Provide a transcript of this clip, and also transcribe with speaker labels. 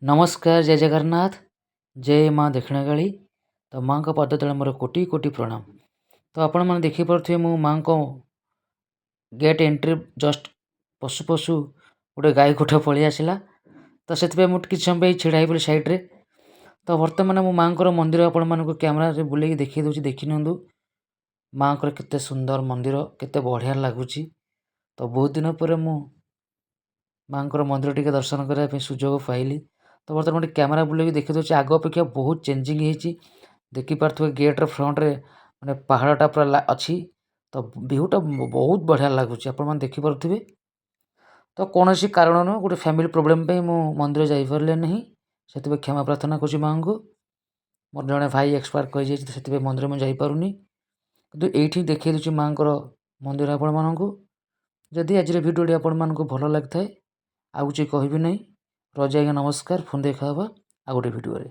Speaker 1: ନମସ୍କାର, ଜୟ ଜଗନ୍ନାଥ, ଜୟ ମା ଦକ୍ଷିଣକାଳୀ। ତ ମାଆଙ୍କ ପାଦ ତଳେ ମୋର କୋଟି କୋଟି ପ୍ରଣାମ। ତ ଆପଣମାନେ ଦେଖିପାରୁଥିବେ, ମୁଁ ମାଆଙ୍କ ଗେଟ୍ ଏଣ୍ଟ୍ରି ଜଷ୍ଟ ପଶୁ ପଶୁ ଗୋଟେ ଗାଈ ଗୋଠ ପଳେଇ ଆସିଲା। ତ ସେଥିପାଇଁ ମୁଁ କିଛି ସମୟ ପାଇଁ ଛିଡ଼ା ହେଇପଡ଼ିଲି ସାଇଡ଼୍ରେ। ତ ବର୍ତ୍ତମାନ ମୁଁ ମାଆଙ୍କର ମନ୍ଦିର ଆପଣମାନଙ୍କୁ କ୍ୟାମେରାରେ ବୁଲେଇକି ଦେଖେଇ ଦେଉଛି। ଦେଖିନିଅନ୍ତୁ ମାଆଙ୍କର କେତେ ସୁନ୍ଦର ମନ୍ଦିର, କେତେ ବଢ଼ିଆ ଲାଗୁଛି। ତ ବହୁତ ଦିନ ପରେ ମୁଁ ମାଆଙ୍କର ମନ୍ଦିର ଟିକେ ଦର୍ଶନ କରିବା ପାଇଁ ସୁଯୋଗ ପାଇଲି। ତ ବର୍ତ୍ତମାନ ଗୋଟେ କ୍ୟାମେରା ବୁଲେଇକି ଦେଖେଇ ଦେଉଛି। ଆଗ ଅପେକ୍ଷା ବହୁତ ଚେଞ୍ଜିଂ ହେଇଛି। ଦେଖିପାରୁଥିବେ, ଗେଟ୍ର ଫ୍ରଣ୍ଟରେ ମାନେ ପାହାଡ଼ଟା ପୁରା ଅଛି। ତ ଭିୟୁଟା ବହୁତ ବଢ଼ିଆ ଲାଗୁଛି, ଆପଣମାନେ ଦେଖିପାରୁଥିବେ। ତ କୌଣସି କାରଣରୁ, ଗୋଟେ ଫ୍ୟାମିଲି ପ୍ରୋବ୍ଲେମ୍ ପାଇଁ ମୁଁ ମନ୍ଦିର ଯାଇପାରିଲି ନାହିଁ। ସେଥିପାଇଁ କ୍ଷମା ପ୍ରାର୍ଥନା କରୁଛି ମାଆଙ୍କୁ। ମୋର ଜଣେ ଭାଇ ଏକ୍ସପାୟାର କରିଯାଇଛି, ତ ସେଥିପାଇଁ ମନ୍ଦିର ମୁଁ ଯାଇପାରୁନି। କିନ୍ତୁ ଏଇଠି ଦେଖେଇ ଦେଉଛି ମାଆଙ୍କର ମନ୍ଦିର ଆପଣମାନଙ୍କୁ। ଯଦି ଆଜିର ଭିଡ଼ିଓଟି ଆପଣମାନଙ୍କୁ ଭଲ ଲାଗିଥାଏ, ଆଉ କିଛି କହିବି ନାହିଁ। ରହୁଛି ଆଜ୍ଞା, ନମସ୍କାର। ପୁଣି ଦେଖା ହେବା ଆଉ ଗୋଟେ ଭିଡ଼ିଓରେ।